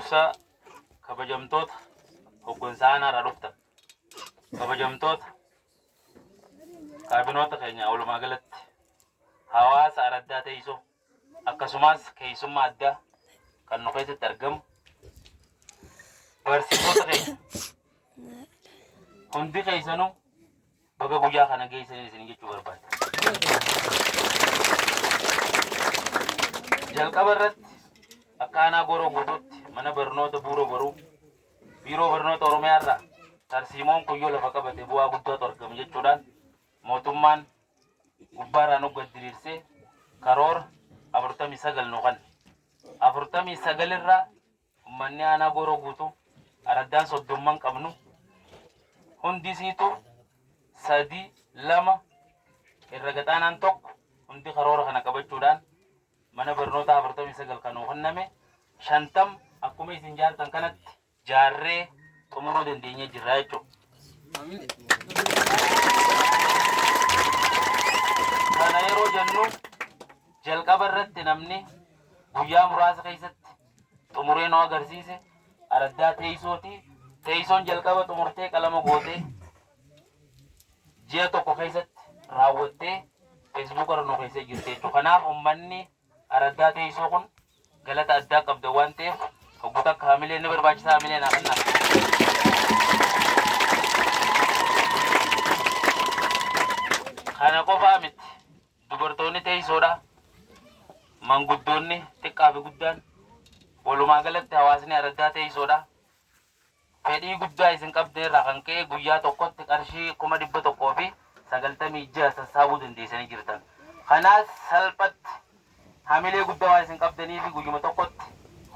Dursa kabajamtoota hoggansa aanaarraa dhuftan, kabajamtoota kaabinoota keenya walumaa galatti hawaasa araddaa teessoo akkasumas keessummaa addaa kan nu keessatti argamu barsiisota keenya hundi keessanuu baga guyyaa kana geessanii isin jechuu barbaada. Jalqaba irratti akka aanaa Gooroo Guutuutti mana barnoota Buuroo Boruu Biiroo Barnoota Oromiyaa irraa tarsiimoon kun yoo lafa qabate bu'aa guddaatu argama jechuudhaan mootummaan gubbaarraa nu gad diriirsee karoora 49 nu kanne. 49 irraa ummanni aanaa Gooroo Guutuu araddaan soddomman qabnu hundi isiitu 3, 2 irra gaxaanaan 1 hundi karoora kana qabachuudhaan mana barnootaa 49 kan nuu kenname 50 akkuma isin jaartan kanatti jaarree xumuruu dandeenyee jirra jechuudha. Kana yeroo jennu jalqaba irratti namni guyyaa muraasa keessatti xumuree nu agarsiise araddaa teessooti. Teessoon jalqaba xumurtee qalama gootee ji'a tokko keessatti raawwattee feesbuuka irra nu keessee jirti jechuudha. Kanaaf uummanni araddaa teessoo kun galata addaa qabda waan ta'eef hogguu takka hamileen ni barbaachisa, hamileen haa kennaa. Kana qofaa miti, dubartoonni teessoodha, manguddoonni xiqqaa fi guddaan, walumaa galatti hawaasni araddaa teessoodha. Fedhii guddaa isin qabdan irraa kan ka'e guyyaa tokkotti qarshii 196,000 sassaabuu dandeessanii jirtan. Kanaas salphatti hamilee guddaa waan isin qabdaniif guyyuma tokkotti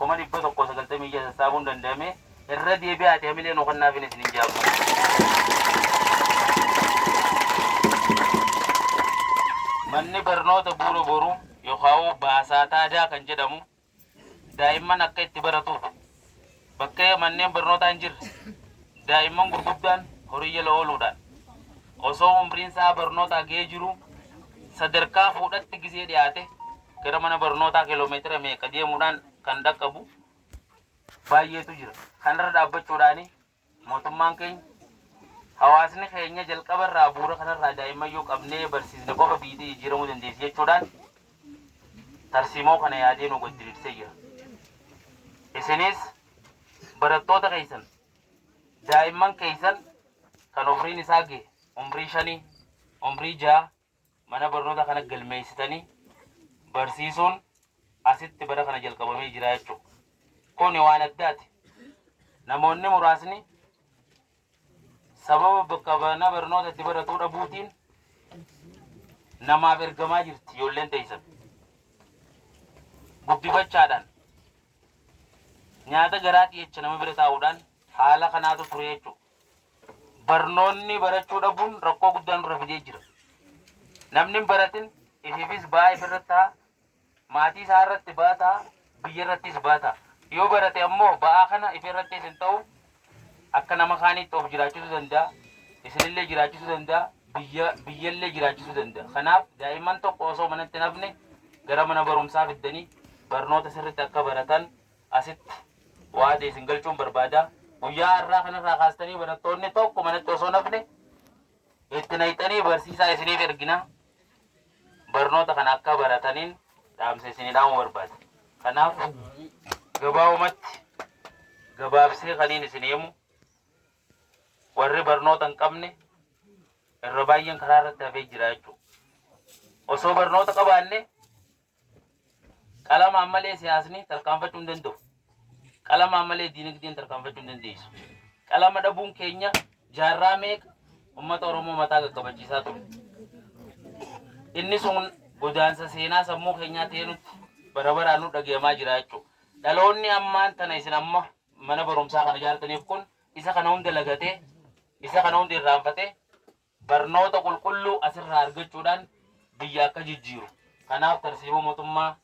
196,000 sassaabuun danda'ame. Irra deebi'aati hamilee nuu kennaafin isinin jedha ammas. Manni barnoota Buuro Boruu yookaan Baasaa Taadaa kan jedhamu daa'imman akka itti baratuuf bakka manneen barnootaa hin jirre daa'imman gurguddaan horii jala ooluudhaan osoo umriin isaa barnootaa ga'ee jiru sadarkaa fuudhatti gisee dhiyaate gara mana barnootaa kiiloomeetira meeqa deemuudhaan kan dhaqqabu baay'eetu jira. Kanarra dhaabbachuudhaani Mootummaan keenya, hawaasni keenya jalqaba irraa bu'uura kanarraa daa'imman yoo qabnee barsiisne qofa biyyittii jijjiiramuu dandeessi jechuudhaan tarsiimoo kana yaadee nu gad diriirsee jira. Isinis barattoota keessan, daa'imman keessan kan umriin isaa gahe umrii shanii, umrii ja'a mana barnoota kana galmeessitanii barsiisuun asitti bara kana jalqabamee jira jechuudha. Kuni waan addaati. Namoonni muraasni sababa bakka mana barnoota itti baratuu dhabuutiin namaaf ergamaa jirti ijoolleen teessan. Guddifachaadhaan nyaata garaa dhiyecha nama bira taa'uudhaan haala kanaatu ture jechuudha. Barnoonni barachuu dhabuun rakkoo guddaa nurra fidee jira. Namni hin baratin ifiifis ba'aa ifirratti ta'a, maatii isaa irratti ba'aa ta'a, biyya irrattis ba'aa ta'a. Yoo barate ammoo ba'aa kana ifirrattis hin ta'u, akka nama kaaniitti of jiraachisuu danda'a, isinillee jiraachisuu danda'a, biyya biyyallee jiraachisuu danda'a. Kanaaf daa'imman tokko osoo manatti hin hafne gara mana barumsaa fiddanii barnoota sirriitti akka baratan asitti waada isin galchuun barbaada. Guyyaa har'aa kanarraa kaastanii barattoonni tokko manatti osoo hin hafne itti naqxanii barsiisaa isiniif ergina. Barnoota kana akka barataniin dhaamsa isinii dhaamuu barbaada. Kanaaf gabaabumatti gabaabsee kaniin isin himu warri barnoota hin qabne irra baay'een karaa irratti hafee jira jechuudha. Osoo barnoota qabaanne Qalamaan malee siyaasni tarkaanfachuu hin danda'u. Qalamaan malee diinagdeen tarkaanfachuu hin dandeessu. Qalama dhabuun keenya jaarraa meeqa uummata Oromoo mataa qaqqabachiisaa ture. Inni sun godaansa seenaa sammuu keenyaa ta'ee nutti bara baraan nu dhagayamaa jira jechuudha. Dhaloonni ammaan tana isin amma mana barumsaa kana ijaartaniif kun isa kana hunda lagatee isa kana hunda irraanfatee barnoota qulqulluu asirraa argachuudhaan biyya akka jijjiiru. Kanaaf tarsiimoo mootummaa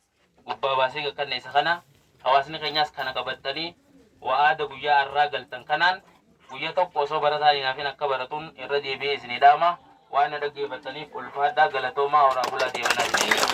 gubbaa baasee gakkanne isa kana. Hawaasni keenyaas kana qabattanii wa'aada guyyaa har'aa galtan kanaan guyya tokko osoo barataan hin hafin akka baratuun irra deebi'ee isinii dhaama. Waan na dhaggeeffattaniif ulfaadhaa, galatoomaa, horaa bulaa, deebanaa isiniin jedha.